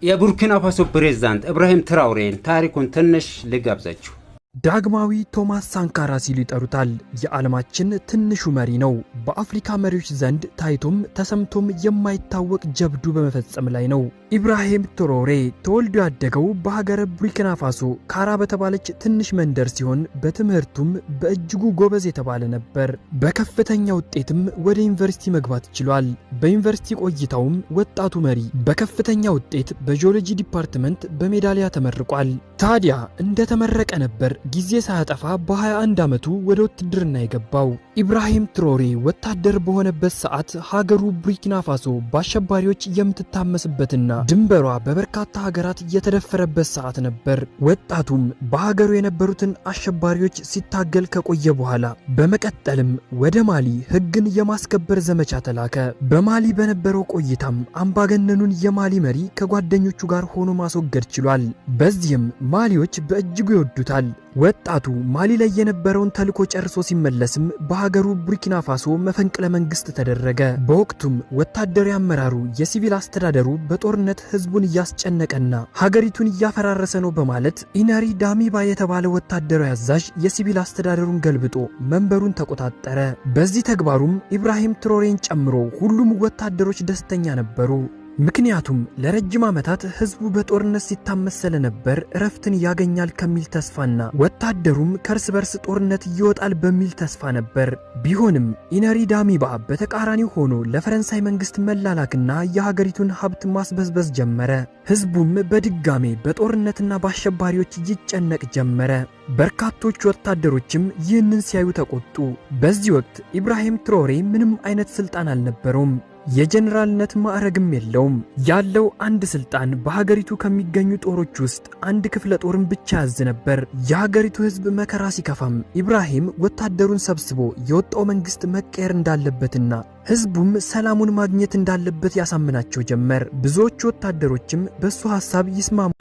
የቡርኪና ፋሶ ፕሬዝዳንት ኢብራሂም ትራውሬን ታሪኩን ትንሽ ልጋብዛችሁ። ዳግማዊ ቶማስ ሳንካራ ሲሉ ይጠሩታል። የዓለማችን ትንሹ መሪ ነው። በአፍሪካ መሪዎች ዘንድ ታይቶም ተሰምቶም የማይታወቅ ጀብዱ በመፈጸም ላይ ነው። ኢብራሂም ትሮሬ ተወልዶ ያደገው በሀገረ ቡርኪና ፋሶ ካራ በተባለች ትንሽ መንደር ሲሆን በትምህርቱም በእጅጉ ጎበዝ የተባለ ነበር። በከፍተኛ ውጤትም ወደ ዩኒቨርሲቲ መግባት ችሏል። በዩኒቨርሲቲ ቆይታውም ወጣቱ መሪ በከፍተኛ ውጤት በ geology department በሜዳሊያ ተመርቋል። ታዲያ እንደተመረቀ ነበር ጊዜ ሳያጠፋ በ21 ዓመቱ ወደ ውትድርና የገባው። ኢብራሂም ትሮሬ ወታደር በሆነበት ሰዓት ሀገሩ ቡርኪና ፋሶ በአሸባሪዎች የምትታመስበትና ድንበሯ በበርካታ ሀገራት የተደፈረበት ሰዓት ነበር። ወጣቱም በሀገሩ የነበሩትን አሸባሪዎች ሲታገል ከቆየ በኋላ በመቀጠልም ወደ ማሊ ሕግን የማስከበር ዘመቻ ተላከ። በማሊ በነበረው ቆይታም አምባገነኑን የማሊ መሪ ከጓደኞቹ ጋር ሆኖ ማስወገድ ችሏል። በዚህም ማሊዎች በእጅጉ ይወዱታል። ወጣቱ ማሊ ላይ የነበረውን ተልዕኮ ጨርሶ ሲመለስም በሀገሩ ቡርኪና ፋሶ መፈንቅለ መንግስት ተደረገ። በወቅቱም ወታደራዊ አመራሩ የሲቪል አስተዳደሩ በጦርነት ህዝቡን እያስጨነቀና ሀገሪቱን እያፈራረሰ ነው በማለት ኢነሪ ዳሚባ የተባለ ወታደራዊ አዛዥ የሲቪል አስተዳደሩን ገልብጦ መንበሩን ተቆጣጠረ። በዚህ ተግባሩም ኢብራሂም ትሮሬን ጨምሮ ሁሉም ወታደሮች ደስተኛ ነበሩ። ምክንያቱም ለረጅም ዓመታት ህዝቡ በጦርነት ሲታመስ ስለነበር እረፍትን ያገኛል ከሚል ተስፋና ወታደሩም ከእርስ በርስ ጦርነት ይወጣል በሚል ተስፋ ነበር። ቢሆንም ኢነሪ ዳሚባ በተቃራኒው ሆኖ ለፈረንሳይ መንግስት መላላክና የሀገሪቱን ሀብት ማስበዝበዝ ጀመረ። ህዝቡም በድጋሜ በጦርነትና በአሸባሪዎች ይጨነቅ ጀመረ። በርካቶች ወታደሮችም ይህንን ሲያዩ ተቆጡ። በዚህ ወቅት ኢብራሂም ትሮሬ ምንም አይነት ስልጣን አልነበረውም። የጀነራልነት ማዕረግም የለውም። ያለው አንድ ስልጣን በሀገሪቱ ከሚገኙ ጦሮች ውስጥ አንድ ክፍለ ጦርን ብቻ ያዝ ነበር። የሀገሪቱ ህዝብ መከራ ሲከፋም ኢብራሂም ወታደሩን ሰብስቦ የወጣው መንግስት መቀየር እንዳለበትና ህዝቡም ሰላሙን ማግኘት እንዳለበት ያሳምናቸው ጀመር። ብዙዎቹ ወታደሮችም በሱ ሐሳብ ይስማሙ